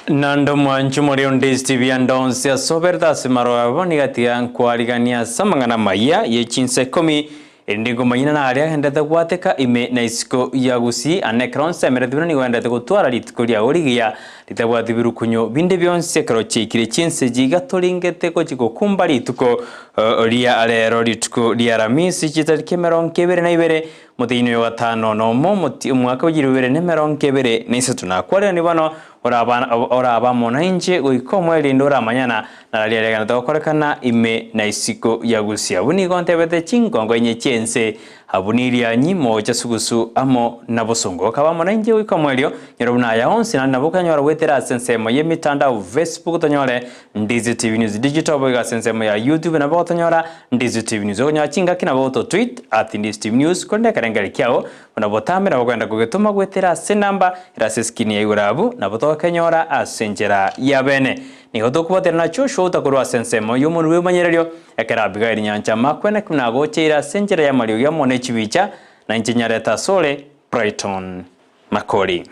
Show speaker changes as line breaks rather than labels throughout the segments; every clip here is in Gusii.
Naende omwanche omoria onde Steve Andonsi asoberete ase marogo abo nigo atiga nkwarigania ase amang'ana amaya ye chinsa ikomi, erinde nkomanyina naria agenderete gwateka ime na isiko ya Gusii ane ekero nsemereti buna nigo agenderete gotwara rituko riao rigiya ritabwati birukunyo binde bionsi ekero chiaikire chinsa echi iga toringete gochia gokumba rituko ria rero rituko ria Aramisi chitariki emerongo ebere na ibere Moteini oyo gatano nomo, omwaka bw'echilifu ibere na emerongo ebere na isato, nakwareranie bono, orabe amo nainche goika omoerio erinde oramanyana nararia riagenderete gokorekana ime na isiko ya Gusii. Abwo nigo ntebete chingongo inye chi'ense, abwo nirianyi, moocha sugusu amo na bosongo. Okaba amo nainche goika omoerio, nyora buna aya onsi naende nabo okonyora goetera ase ensemo y'emitandao Facebook tonyore Ndizi TV News Digital boigo ase ensemo ya YouTube nabo gotonyora Ndizi TV News. Okonyora chingaki nabo goto tweet at Ndizi TV News korende ekerengerio kiao buna botambe nabo okogenda kogetoma goetera ase enamba ere ase eskrini ya igoro abwo nabo togokenyora ase enchera ya bene. Nigo tokobwaterana na Joshua otakorwa ase ensemo y'omonwa bw'ebimanyererio ekero Abigaili nyancha makwene buna agocheire ase enchera y'amariogi amo ne chibicha na inche nyarete asore Brighton Makori.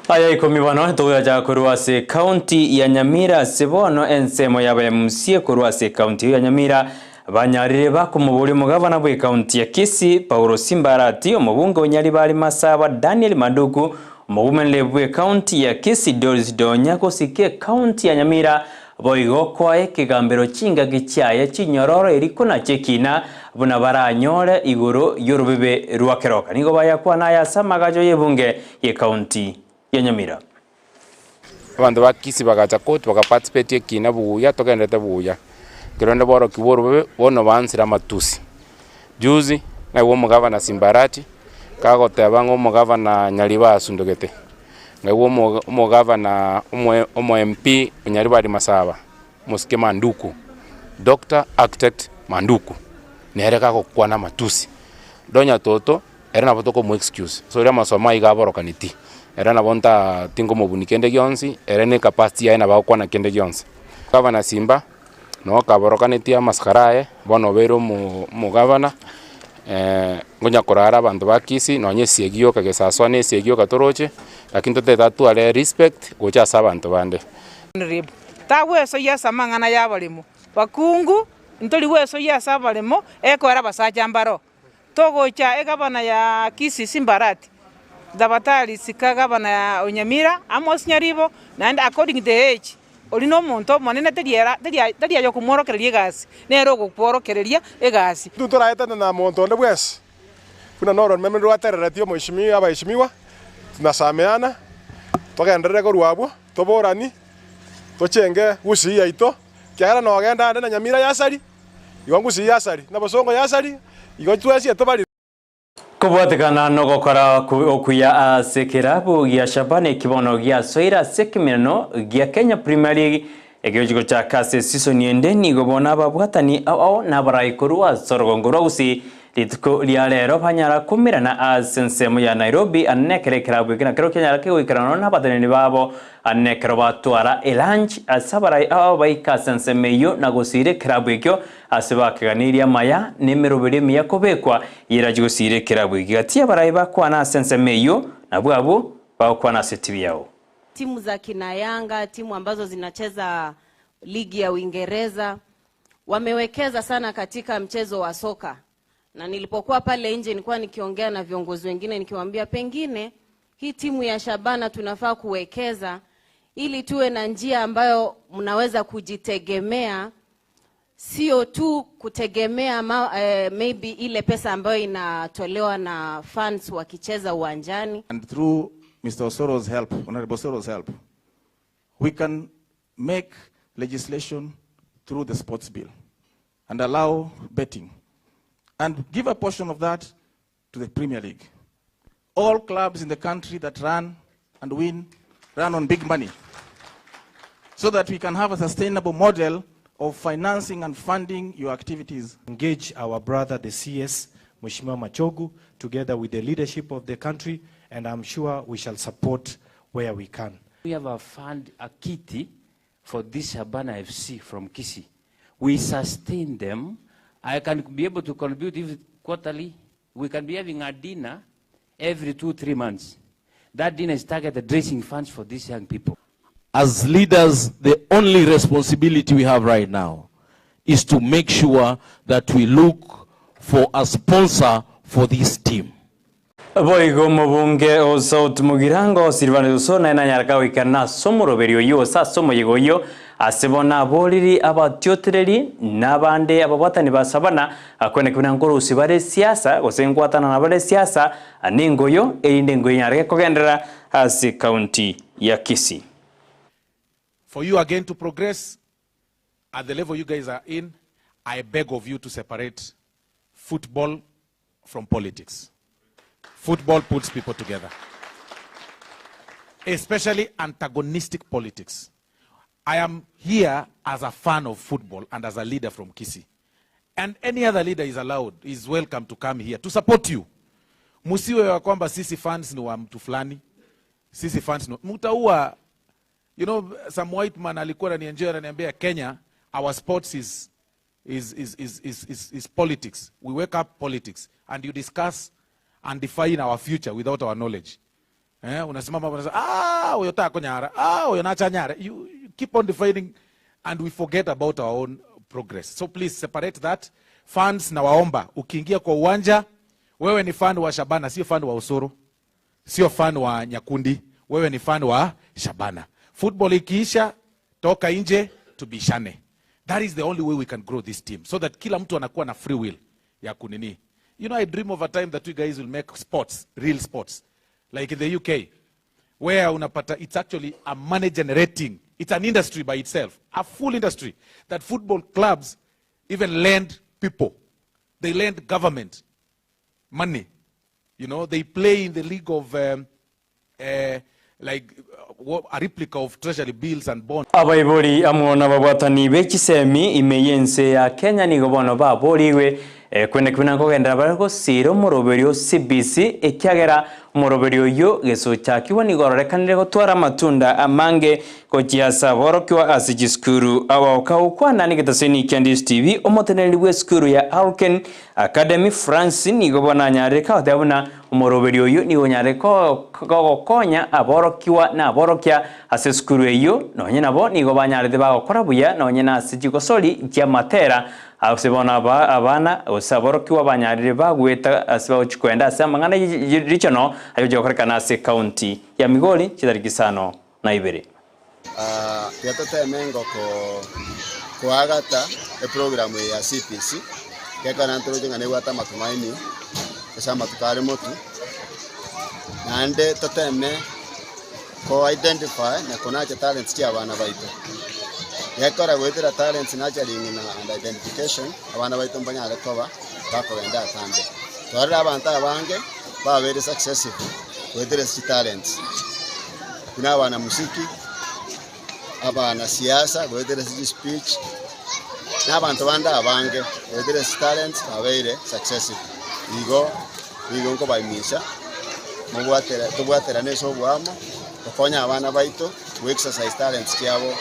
Aya ikomi bono togocha korwa ase ekaunti ya Nyamira ase bono ensemo y'aba MCA korwa ase ekaunti eyo ya Nyamira banyarire bakomoboria omogavana bw'ekaunti ya Kisii Paulo Simbarati, omobunge o Nyaribari Masaba Daniel Maduku, Omobumenere bw'Ekaunti ya Kisii Doris Donya gosika ekaunti ya Nyamira boigo koa ekegambero chingaki chiaye chinyororo eriko na chi'ekina buna baranyore igoro y'orobebe rwa keroka. Nigo bayakwana aya ase amagacho y'ebunge y'ekaunti ya Nyamira.
Abanto ba Kisii bagacha court baka participate ekina buya togenderete buya. Ekero rende borokigwa orobebe bono baansire amatusi. Juzi naigwa omogavana Simbarati kagoteba ng'a omogavana Nyaribo asundogete, naigwa omo omogavana omo omo MP o Nyaribari Masaba, omosike Manduku, Doctor Architect Manduku, nere gagokwana amatusi. Donya toto, ere nabo tokomo excuse, ase oria amasomo aiga aborokani ti, ere nabo ntaa tinkomobuni kende gionsi, ere ne ecapacity yaye nabo agokwana kende gionsi. Gavana Simba. Noo kaborokanetie amasikara aye, bono obeire omo omogavana, ngonya korara abanto ba Kisii nonye esiegi yoka gesasoa na esiegi yoka toroche, lakini totagete atware respect gocha ase abanto bande.
Rib. Tagwesoyia ase amang'ana y'abaremo, bakungu, ntori gwesoyia ase abaremo, ekegoera abasacha mbaro. Togocha egavana ya Kisii Simbarati, Dabatari sika gavana ya Onyamira, Amos Nyaribo, naende according to the age, oria nomonto omonene teri era teri tari aye okomworokereria egasi, nere ogokworokereria egasi.
Intwe toraetane na monto onde bwensi, buna noromeme rwatereretie omoishimi abaishimigwa, tunasameana, togenderere korwa abwo, toborani, tochenge gusii yaito, ekiagera nogenda ande na Nyamira yasari. Igo ngusii yasari, na bosongo yasari, igo twensi etobarire.
Kobwatekana nogokora okuya ase ekerabu gia Shabana eki bono giasoire ase ekemerano gia Kenya Premier League egeochi gochaka ase esisoni ende nigo bono ababwatani ao ao nabarai korwa ase orogongo rwa Gusii Rituko ria rero banyara komerana ase ensemo ya Nairobi ane ekero ekerabu eke nakero kianyara kegoikeranwa nabateneneri babo ane ekero batwara elunch ase abarai abo baika ase ensemo eyio na gosiira ekerabu ekio ase bakeganeirie amaya na emeroberio emiya kobekwa yerachi gosiira ekerabu eke gati abarai bakwana ase ensemo eyio nabwo abwo bagokwana ase etibi yao.
Timu za kina Yanga, timu ambazo zinacheza ligi ya Uingereza wamewekeza sana katika mchezo wa soka, na nilipokuwa pale nje nilikuwa nikiongea na viongozi wengine nikiwaambia pengine hii timu ya Shabana tunafaa kuwekeza ili tuwe na njia ambayo mnaweza kujitegemea, sio tu kutegemea ma, eh, maybe ile pesa ambayo inatolewa na fans wakicheza uwanjani.
And through Mr. Osoro's help, Honorable Osoro's help, we can make legislation through the sports bill and allow betting and give a portion of that to the Premier League. All clubs in the country that run and win run on big money so that we can have a sustainable model of financing and funding your activities.
Engage our brother, the CS, Mheshimiwa Machogu, together with the leadership of the country, and I'm sure we shall support where we can.
We have a fund, a kitty for this Shabana FC from Kisii. We sustain them. I can be able to contribute if quarterly. We can be having a dinner every 2, 3 months. That dinner is targeted raising funds for these young people.
As leaders, the only responsibility we have right now is to make sure that we look for a sponsor for this team.
Boigo omobunge o South Mugirango Silvanus Osoro naye nanyareka goikerana ase omoroberio oyio gose ase omoyega oyio ase bono aboriri abatiotereri na abande ababwatani ba Savana kweneki buna nkorusia bare siasa gose nkwatanana bare siasa nengoyo erinde engoyo enyareke kogenderera ase county ya Kisii.
For you again to progress at the level you guys are in, I beg of you to separate football from politics. Football puts people together, especially antagonistic politics. I am here as a fan of football and as a leader from Kisii. And any other leader is allowed, is welcome to come here to support you. Musiwe wa kwamba sisi fans ni wa mtu fulani, sisi fans ni mtaua. Some white man alikuwa ananienjoy, ananiambia Kenya, our sports is politics. We wake up politics and you discuss and define our future without our knowledge. Unasimama unasema, huyo tako nyara, huyo nacha nyara. You keep on defining and we forget about our own progress. So please separate that. Fans na waomba, ukiingia kwa uwanja, wewe ni fan wa Shabana, sio fan wa Osoro, sio fan wa Nyakundi, wewe ni fan wa Shabana. Football ikiisha, toka nje tubishane. That is the only way we can grow this team, so that kila mtu anakuwa na free will ya kunini. I dream of a time that we guys will make sports, real sports, like in the UK, where unapata it's actually a money generating, it's an industry by itself, a full industry, that football clubs even lend people, they lend government money. They play in the league of a replica of treasury bills and bonds.
Abaibori amo n'ababwatani b'ekisemi ime y'ense ya Kenya nigo bono baboriwe kwene kwina kogendera bare gosira omoroberi o CBC ekiagera omoroberi oyo gesochakiwa nigo ororekanire gotwara amatunda amange gochiasa borokiwa ase chisukuru abaoka gokwana nigetaseni kia Ndisi TV omoteneneri bwa esukuru ya Alken Academy France nigo bono anyarire kagoteba buna omoroberi oyo nigo onyarire kogokonya aborokiwa na aborokia ase esukuru eyo nonye nabo nigo banyarete bagokora buya nonye na ase chigosori chiamatera ase bono abana gose aborokiwa banyarire bagweta ase bagochikwenda ase amang'ana richono ayo gokorekana ase county ya Migori chitariki isano na ibere.
Tiatoteme ngoko koagata eprogramu ya CPC gekana ntoroche ng'a nebwate amatumaini ase amatuko are motu naende toteme ko identify na konacha talents chia abana baito gekora goetera talents nurturing na and identification abana baito mbanyare koba bakogenda atambe twarire abanto abange babere successful goetera chi talents kuna abana musiki abana siasa goetera chi speech na abantu bande abange goetera chi talents babeire successful igo igo nkobaimisha mobwatera tobwatera nese obwamo okonya abana baito go exercise talents chiabo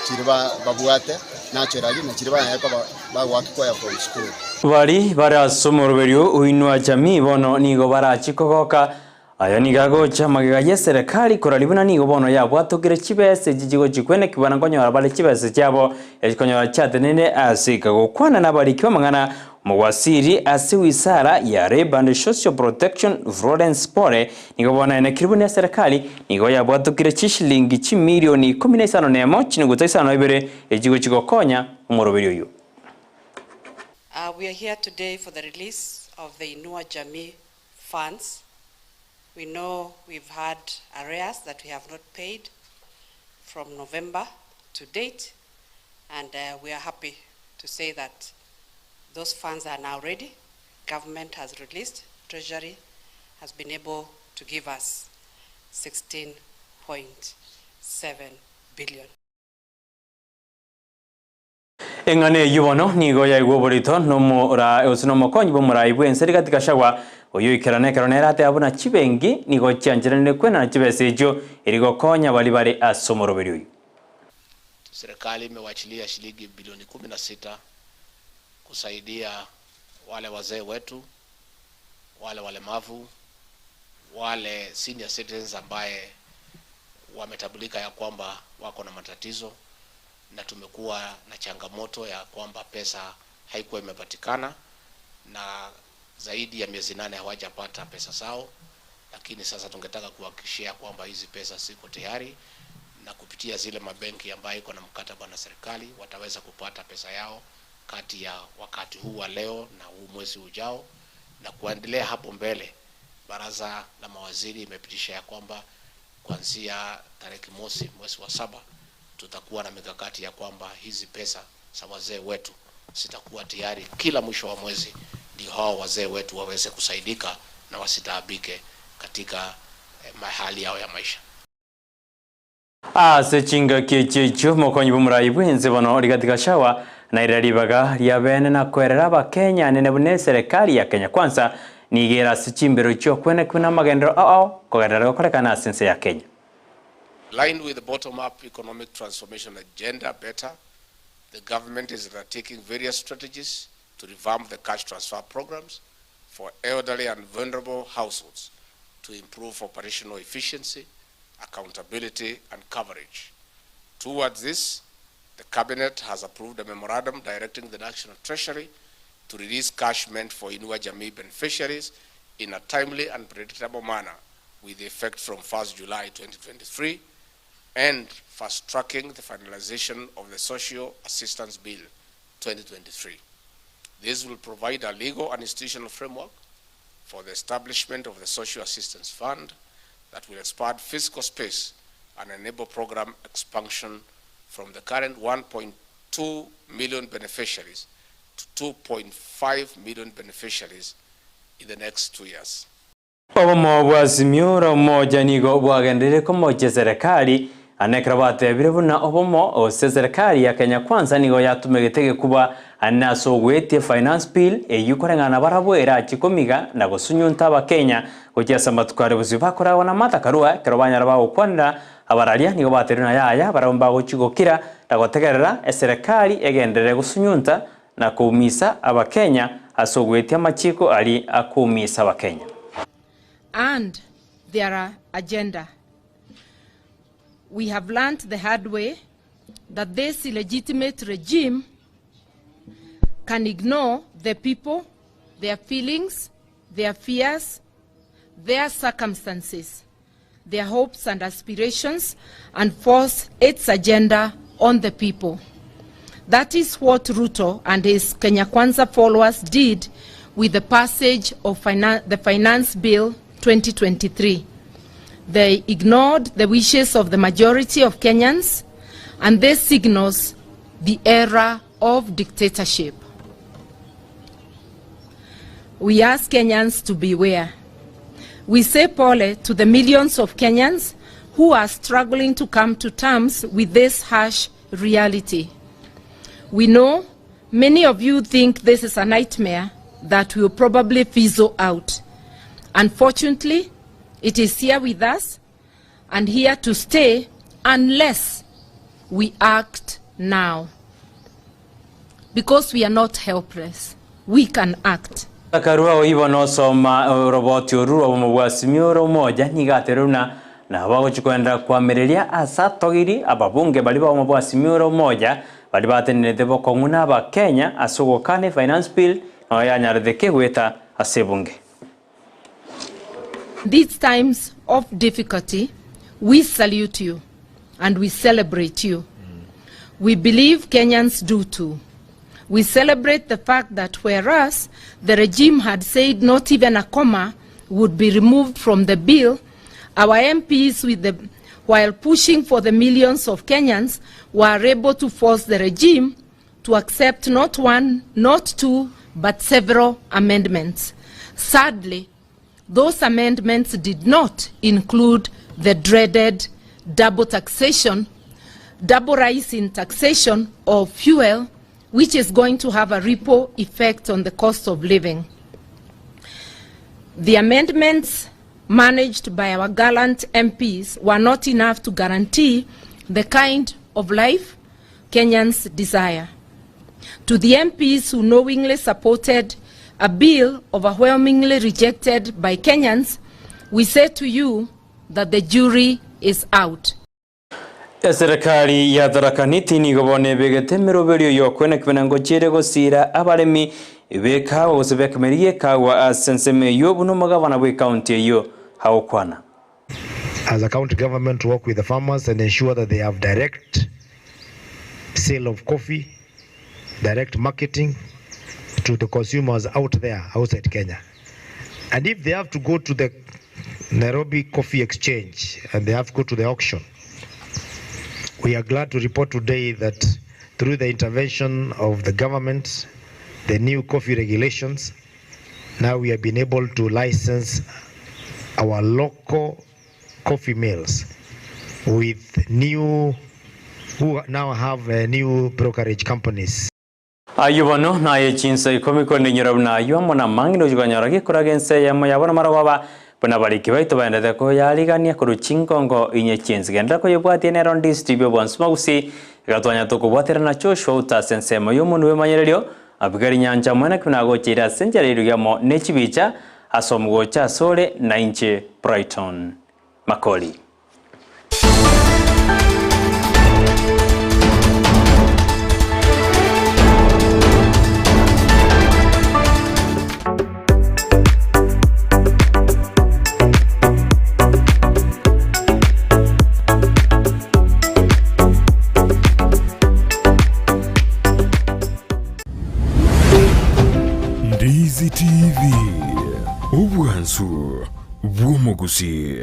chiri babwate naturally na chiri banyare koba bagwaki koya from school.
Bari bare ase omoroberio oinwa jamii bono nigo barachikogoka ayo nigo agocha magega ya serikali korari buna nigo bono yabwatokire chibese chichigo chikwene kibana nkonyora bare chibese chiabo ekonyora chiatenene ase kagokwana n'abariki b'amang'ana Mwasiri ase wisara ya Labour and Social Protection Florence Pole nigo bono enekiri buna serikali nigo yabwatokire chishilingi chimilioni ikumi na isano na emo chiniguta isano na ibere echigo chigokonya omoroberi oyo.
We are here today for the release of the Inua Jamii funds. We know we've had arrears that we have not paid from November to date, and we are happy to say that those funds are now ready. Government has released, Treasury has been able to give us 16.7 billion.
Eng'ana eyio bono nigo yaigwa oborito nomora ose nomokonyi bw'omorai bw'ense Rigathi Gachagua oyo oikerana ekero nere ateba buna chibenki nigo chiancheranire kwena na chibesa echio erigokonya bari bare ase omoroberi oyo.
Serikali imewachilia shilingi bilioni 16 kusaidia wale wazee wetu, wale walemavu, wale senior citizens ambaye wametambulika ya kwamba wako na matatizo, na tumekuwa na changamoto ya kwamba pesa haikuwa imepatikana na zaidi ya miezi 8 hawajapata pesa zao, lakini sasa tungetaka kuhakikishia kwamba hizi pesa ziko tayari na kupitia zile mabenki ambayo iko na mkataba na serikali wataweza kupata pesa yao kati ya wakati huu wa leo na huu mwezi ujao na kuendelea hapo mbele. Baraza la mawaziri imepitisha ya kwamba kuanzia tarehe mosi mwezi wa 7 tutakuwa na mikakati ya kwamba hizi pesa za wazee wetu zitakuwa tayari kila mwisho wa mwezi, ndio hao wazee wetu waweze kusaidika na wasitaabike katika mahali yao ya maisha.
Ase chingaki echi echio mokonyi bwa bwenze bono Rigathi Gachagua na ira ribaga ria bene na kwerera abakenya nene buna serikali ya Kenya Kwanza nigera ase chimbero chio kwene kwina magendero ao ao kogerera gokorekana ase ense ya Kenya.
Aligned with the bottom-up economic transformation agenda better, the government is undertaking various strategies to revamp the cash transfer programs for elderly and vulnerable households to improve operational efficiency, accountability, and coverage. Towards this, the Cabinet has approved a memorandum directing the National Treasury to release cash meant for Inua Jamii beneficiaries in a timely and predictable manner with effect from 1st July 2023 and fast-tracking the finalization of the Social Assistance Bill 2023. This will provide a legal and institutional framework for the establishment of the Social Assistance Fund that will expand fiscal space and enable program expansion from the current 1.2 million beneficiaries to 2.5 million beneficiaries in the next 2 years.
Obomo bwa Azimio la Umoja nigo bwagenderire komochia serikali anekera batebire buna obomo ose serikali ya Kenya Kwanza nigo yatumegete gekuba ase ogwetie finance bill eywo koreng'ana barabwo erachikomiga na gosunyunta abakenya gochia ase amatuko are bosio bakoragwa na Martha Karua ekero banyara bagokwanera abararia nigo baterire na yaya barabwo mbagochigokira na gotegerera eserikali egenderere gosunyunta na koumisa abakenya ase ogwetia amachiko ari akoumisa abakenya.
And their agenda. We have learned the hard way that this illegitimate regime can ignore the people, their feelings, their fears, their circumstances, their hopes and aspirations, and force its agenda on the people. That is what Ruto and his Kenya Kwanza followers did with the passage of the Finance Bill 2023. They ignored the wishes of the majority of Kenyans, and this signals the era of dictatorship. We ask Kenyans to beware. We say pole to the millions of Kenyans who are struggling to come to terms with this harsh reality. We know many of you think this is a nightmare that will probably fizzle out. Unfortunately, it is here with us and here to stay unless we act now. Because we are not helpless. We can act.
Karua oibo nosoma roboti oru obomo bwa Azimio la Umoja nigaterwa na na bagochikwenda kwamireria ase atogiri ababunge bari ba obomo bwa Azimio la Umoja bari batenerete bokong'u na abakenya ase ogokana finance bill nao yanyarete kegweta ase ebunge.
These times of difficulty, we salute you and we celebrate you. We believe Kenyans do too. We celebrate the fact that whereas the regime had said not even a comma would be removed from the bill, our MPs, while pushing for the millions of Kenyans, were able to force the regime to accept not one, not two, but several amendments. Sadly, those amendments did not include the dreaded double taxation, double rise in taxation of fuel, which is going to have a ripple effect on the cost of living. The amendments managed by our gallant MPs were not enough to guarantee the kind of life Kenyans desire. To the MPs who knowingly supported a bill overwhelmingly rejected by Kenyans, we say to you that the jury is out.
Eserekari ya Tharaka Nithi nigo bono ebegete emeroberio y'okoenekwa buna ngochiere gosiira abaremi b'ekahawa gose b'ekemeri gi'ekahawa ase ensemo eyio buna omogabana bw'ekaunti eyio agokwana.
As a county government to work with the farmers and ensure that they have direct sale of coffee, direct marketing to the consumers out there outside Kenya. And if they have to go to the Nairobi Coffee Exchange and they have to go to the auction, we are glad to report today that through the intervention of the government, the new coffee regulations, now we have been able to license our local coffee mills with new who now have uh, new brokerage companies.
Ayio bono naye chinsa ikomi korende inyora buna ayio amo namang'ina ochia konyora gekoraga ense eyemo yabo namarogoba, buna abariki baito baendete koyarigania korwa chingongo inye chi'ense. Genderera koyebwatia nero ndisiti bi'obwansu magusi, iga twanya tokobwaterana Joshua Uta ase ensemo y'omonwa bw'emanyererio, Abigaili nyancha mwene ki buna agocheire ase enchera y'erigia amo ne chibicha ase omogocha asore na inche Brighton Makori.
Ndizi TV, obwansu bw'omogusii.